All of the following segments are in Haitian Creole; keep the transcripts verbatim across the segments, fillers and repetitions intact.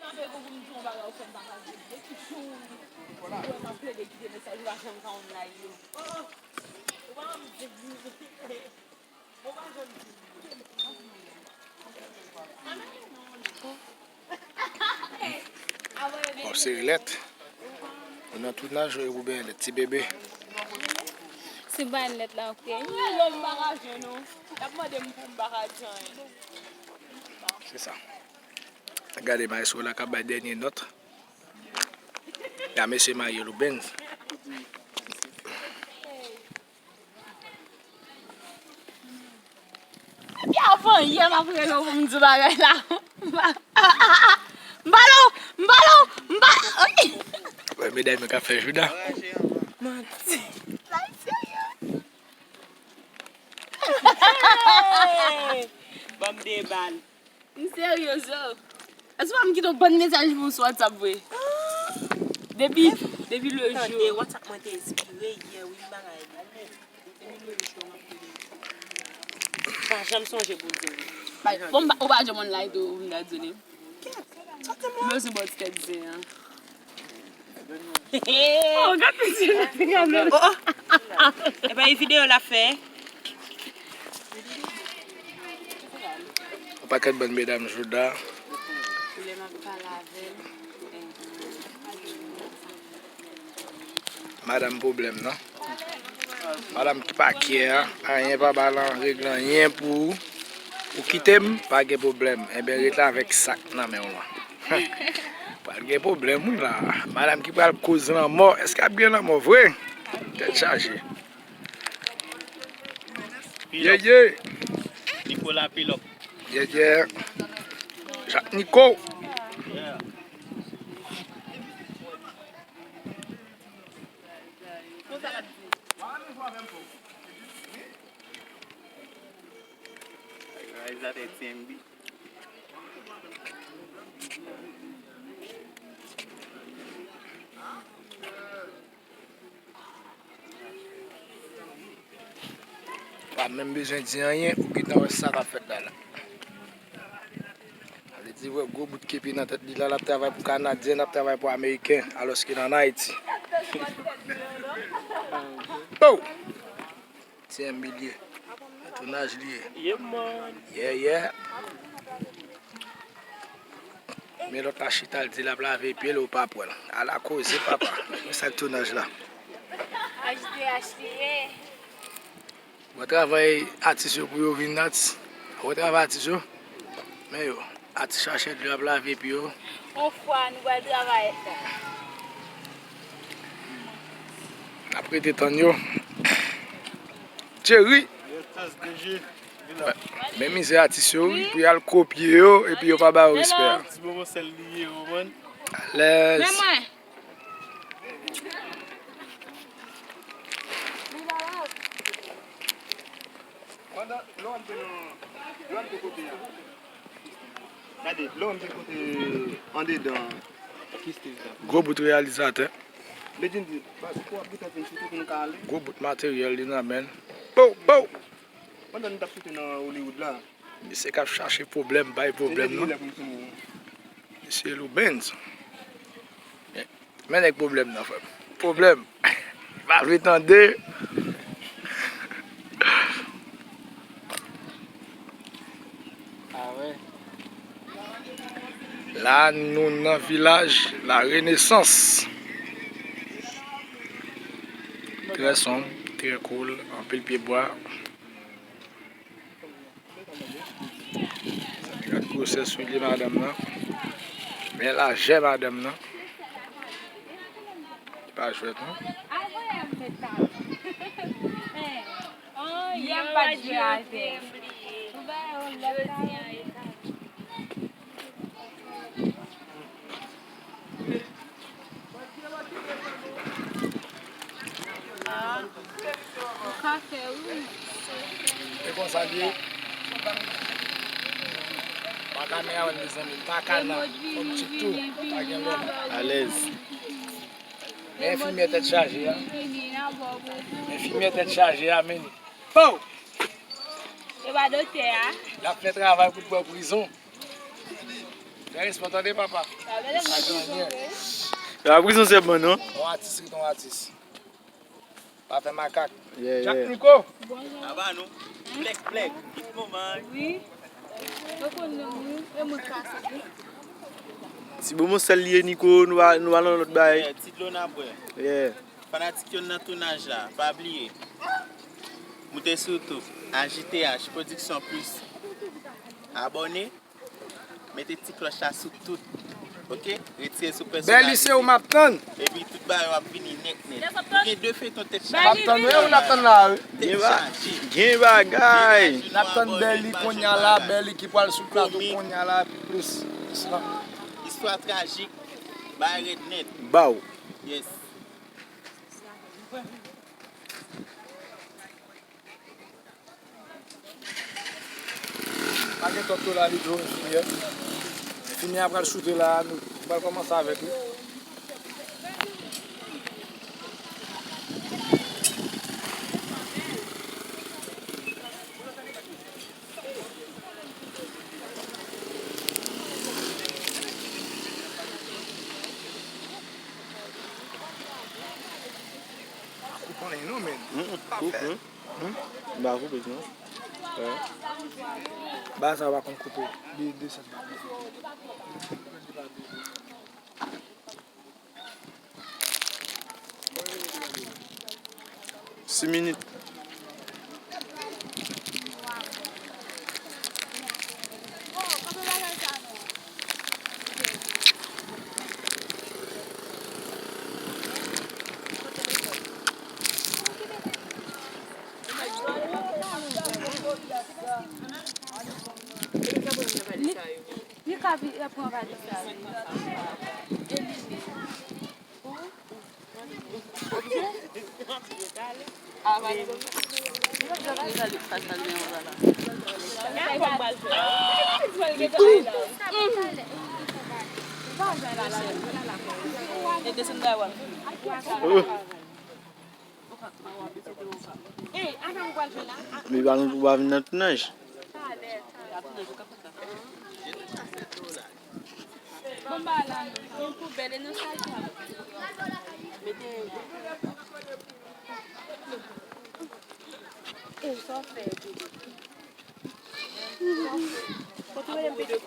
Tanpri pou m di yon bagay ou fè m pa ka di. Depi jou ou wè m ap plede kite mesaj ou pa janm ka online yo. Ou pa janm di. Ou pa janm di. Bon, se lèt. Ou nan tounaj ou oubyen lèt ti bebe? Se pa lèt la, ok. Mwen yo m pa ka jwenn ou. Y ap mande m pou m pa ka di anyen. Se sa. Gade maestro la k ap bay dènye nòt. Ya mesye Mario Lubens. Depi avan yè m ap rele w pou m di w bagay la. M ba, m ba, m ba, m ba, m ba, m ba, wi. Wè medam yo k ap fè jouda. Manti. Sa serye. Hey! Ban m de bal. M serye, yo. Èske w pa m kite yon bann mesaj pou w sou WhatsApp vre? Depi, depi le jou. Tande, WhatsApp mwen te espire yè, wi, m bagay li. Depi le jou, m ap tande. M pa janm sonje pou di. Bon, m pa, ou pa janm online tou, ou vin gade li. Kèt, sa te mwen. M bezwen bò ti tèt zen an. Oh, gad misye nan kamera. Oh, oh. E pa videyo l ap fè. Yon pakèt bann medam jouda. Lè m ap pale avè l. Madanm pwoblèm nan. Madanm ki pa care, anyen pa ba l an regle anyen pou ou. Ou kite m, pa gen pwoblèm. Enben, ret la avèk sa k nan men w lan. Pral gen pwoblèm, wi, la. Madanm ki pral koz lanmò. Èske ap gen lanmò vre? Tèt chaje. Ye, ye. Nicolas Pilòp. Ye, ye. Jak Nico. Yeah. Reyalizatè T M B. Pa menm bezwen di anyen, ou gentan wè sa k ap fèt la la. Sa vle di, wè gwo bout kepi nan tèt li la, l ap travay pou Kanadyen, l ap travay pou Ameriken, alòske l ann Ayiti. Pow! T M B li ye. Nan tounaj li ye. Yeah, man. Yeah, yeah. Men lòt la chita, l di l ap lave pye l, ou pa pran l. Ala koze, papa. Men sa k tounaj la. H D H li ye. Bon travay atis yo pou yo vin atis. Bon travay atis yo. Men yo, atis chache dlo ap lave pye yo. On fwa nou pral travay. N ap rete tann yo. Thierry. Men mizè atis yo, wi, pou y al kopye yo, epi yo pa ba yo respè a. Ti momo sèl li ye, ou konprann? Alèz. Pandan lè w te nan, lè w te kote a. Gade, lè w te kote andedan. Gwo bout reyalizatè. Medjin di, ba, pou w ap gentan fin soute pou nou ka ale. Gwo bout materyèl li nan men l. Pow, pow! Pandan nou t ap soute nan Hollywood la. Misye k ap chache pwoblèm, bay pwoblèm nan. Misye Lou Benz. Men nèg pwoblèm nan, frè m. Pwoblèm. Pa vle tande. Ah ouais. La, nou nan vilaj La Renaissance. Trè sonb, trè cool, anpil pye bwa. Gad gwosè soulye madanm nan. Men lajè madanm nan. Li pa jwèt non. Yè m pa t jwe avè l. Ah, ou ka fè wi. E konsa l ye. Pa kameramann, mezanmi, pa kana, fò m tchik tou, pa gen lòm. Alèz. Men enfimyè tèt chaje a. Men enfimyè tèt chaje a, men. Pow! E pa doktè a. L ap fè travay pou l pran prizon. Fè respè, tande, papa. Sa gen anyen. Yo ap ri sou sèman, non? Yon atis ret yon atis. Pa fè makak. Yeah, Jack yeah. Nico. Aba nou. Plèk, plèk. Kit moman. Wi. Yo konn non, wi. E mwen kase, wi. Ti bonbon sèl li ye, Nico, nou va, nou va nan lòt bagay. Yeah, ti dlo n ap bwè. Yeah. Fanatik yo nan tounaj la, pa bliye. Moute sou YouTube, A J T H Production Plus. Abòne, mete ti klòch la sou tout. Oke? Retire sou pèsonalize. Bèli se ou m ap tann. Epi tout bagay yo ap vini nèt nèt. Nou gen de feyton tèt chaje. M ap tann, wi, ou n ap tann la, wi. Tèt chaje. Gen bagay. N ap tann Bèli kounye a la, Bèli ki pral sou plato kounye a la, epi plis, plis la. Istwa trajik, bagay rèd nèt. Baw. Yes. Pa gen twòp dlo la, li dlo, fimye. Fimye a pral choute la, nou pral kòmanse avèk li. Koupe anyen non, men. Mm, mm, pa koupe, fè. Hmm? M pa koupe, non. Ba sa w pa konn koupe. Li desann. Sis minit. Li, li ka vi-, pran valiz sa, wi. E li, li. Li pa nou pou pa vin nan tounaj. Bon, ba la, yon poubèl, e nan sal sa. Mete. E sa w fè, Dodo? Kote w rele m pete?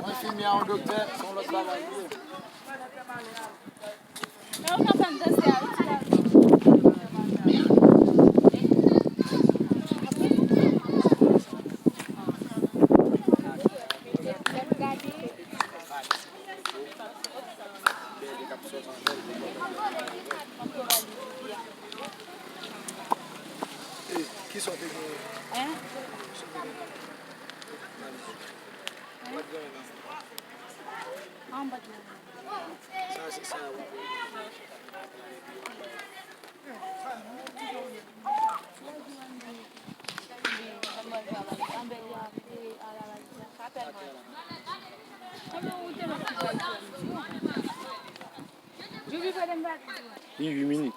Mwen fini a yon doktè, se yon lòt bagay li ye. Kisa w te genyen? Hein? Kisa w te genyen? Hein? Ou pa t genyen nan. An, m pa t genyen. Sa se sa yo. Li uit minit.